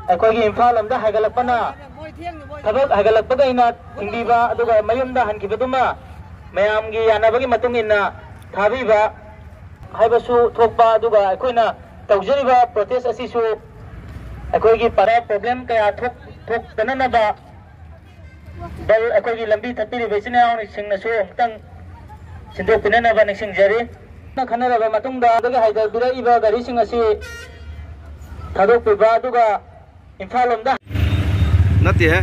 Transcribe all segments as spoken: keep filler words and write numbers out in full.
ꯑꯩꯈꯣꯏꯒꯤ ꯏꯝꯐꯥꯜ ꯂꯣꯝꯗ ꯍꯥꯏꯒꯠꯂꯛꯄꯅ ꯊꯕꯛ ꯍꯥꯏꯒꯠꯂꯛꯄꯒ ꯑꯩꯅ ꯊꯤꯡꯕꯤꯕ, ꯑꯗꯨꯒ ꯃꯌꯨꯝꯗ ꯍꯟꯈꯤꯕꯗꯨꯃ ꯃꯌꯥꯝꯒꯤ ꯌꯥꯅꯕꯒꯤ ꯃꯇꯨꯡ ꯏꯟꯅ ꯊꯥꯕꯤꯕ ꯍꯥꯏꯕꯁꯨ ꯊꯣꯛꯄ, ꯑꯗꯨꯒ ꯑꯩꯈꯣꯏꯅ ꯇꯧꯖꯔꯤꯕ ꯄ꯭ꯔꯣꯇꯦꯁ ꯑꯁꯤꯁꯨ ꯑꯩꯈꯣꯏꯒꯤ ꯄꯔꯥ ꯄ꯭ꯔꯣꯕ꯭ꯂꯦꯝ ꯀꯌꯥ ꯊꯣꯛ-, ꯊꯣꯛꯇꯅꯅꯕ ꯕꯜ ꯑꯩꯈꯣꯏꯒꯤ ꯂꯝꯕꯤ ꯊꯠꯄꯤꯔꯤꯕ ꯏꯆꯤꯟ ꯏꯅꯥꯎꯁꯤꯡꯅꯁꯨ ꯑꯃꯨꯛꯇꯪ ꯁꯤꯟꯗꯣꯛꯄꯤꯅꯅꯕ ꯅꯤꯡꯁꯤꯡꯖꯔꯤ꯫ ꯈꯟꯅꯔꯕ ꯃꯇꯨꯡꯗ ꯑꯗꯨꯒ ꯍꯥꯏꯗꯕꯤꯔꯛꯏꯕ ꯒꯥꯔꯤꯁꯤꯡ ꯑꯁꯤ ꯊꯥꯗꯣꯛꯄꯤꯕ, ꯑꯗꯨꯒ ꯏꯝꯐꯥꯜ ꯂꯣꯝꯗ ꯅꯠꯇꯦꯍꯦ꯫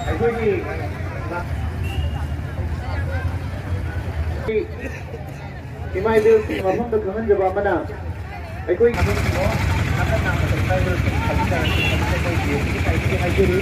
ꯑꯩꯈꯣꯏꯒꯤ ꯏꯃꯥ ꯏꯕꯦꯜꯁꯤꯡ ꯃꯐꯝꯗ ꯈꯪꯍꯟꯖꯕ ꯑꯃꯅ, ꯑꯩꯈꯣꯏ ꯍꯥꯏꯖꯔꯤ꯫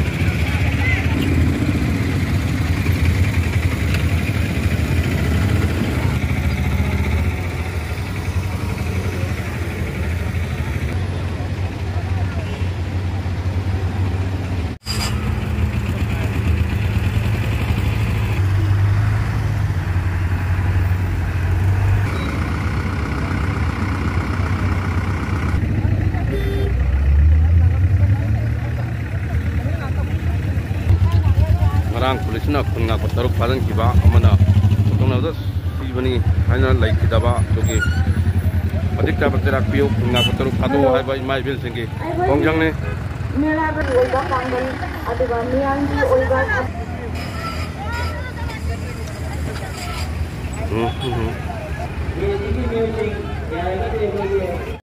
ꯉꯔꯥꯡ ꯄꯨꯂꯤꯁꯅ ꯈꯨꯟ ꯉꯥꯛꯄ ꯇꯔꯨꯛ ꯐꯥꯖꯤꯟꯈꯤꯕ ꯑꯃꯅ ꯁꯣꯛꯇꯣꯛꯅꯕꯗ ꯁꯤꯕꯅꯤ ꯍꯥꯏꯅ ꯂꯩꯈꯤꯗꯕ ꯑꯗꯨꯒꯤ ꯃꯇꯤꯛ ꯆꯥꯕ ꯆꯩꯔꯥꯛ ꯄꯤꯌꯨ, ꯈꯨꯟ ꯉꯥꯛꯄ ꯇꯔꯨꯛ ꯊꯥꯗꯣꯛꯎ ꯍꯥꯏꯕ ꯏꯃꯥ ꯏꯕꯦꯜꯁꯤꯡꯒꯤ ꯈꯣꯡꯖꯪꯅꯤ꯫ ꯃꯦꯂꯥꯒꯤ ꯑꯣꯏꯕ ꯄꯥꯡꯒꯜ ꯑꯗꯨꯒ ꯃꯤꯌꯥꯝꯒꯤ ꯑꯣꯏꯕ ꯎꯝ, ꯎꯝ, ꯎꯝ꯫